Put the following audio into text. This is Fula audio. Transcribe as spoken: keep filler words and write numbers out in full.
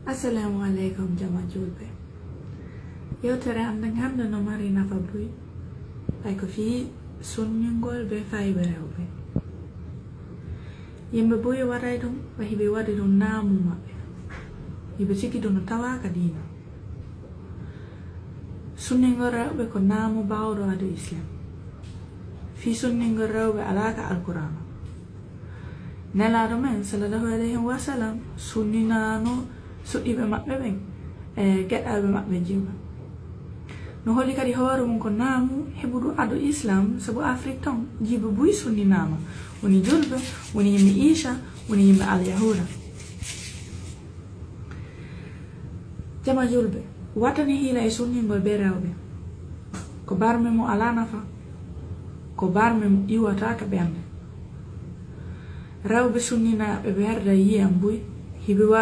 Assalamu aleykum, jama julɓe. Yewtere am nden hannde no mari nafa buy. Ɓay ko fii sunningol be fayɓe rewɓe. Yimɓe buy waray ɗum, ɓay hiɓe waɗi ɗum naamu maɓɓe. Hiɓe sigi ɗum no tawaaka diina. Sunningol rewɓe ko naamu baawɗo ado Islam. Fii sunningol rewɓe alaa ka Alqur'aana. Nelaaɗo men, sallallahu alayhi wa sallam, sunninaano suɗɗiiɓe maɓɓe ɓen, e geɗaaɓe maɓɓe jiwɓe. No holi kadi hoore mum ko naamu heɓuɗo ado Islam, sabu Afrik ton, jiiba buy sunninaama. Woni julɓe, woni yimɓe Iisa, woni yimɓe Alyahuuda. Jama julɓe, wattani hiila e sunningol be rewɓe. Ko barme mo alaa nafa, ko barme mo iwataaka ɓernde. Rewɓe sunninaaɓe ɓe werda yiyam buy, hiɓe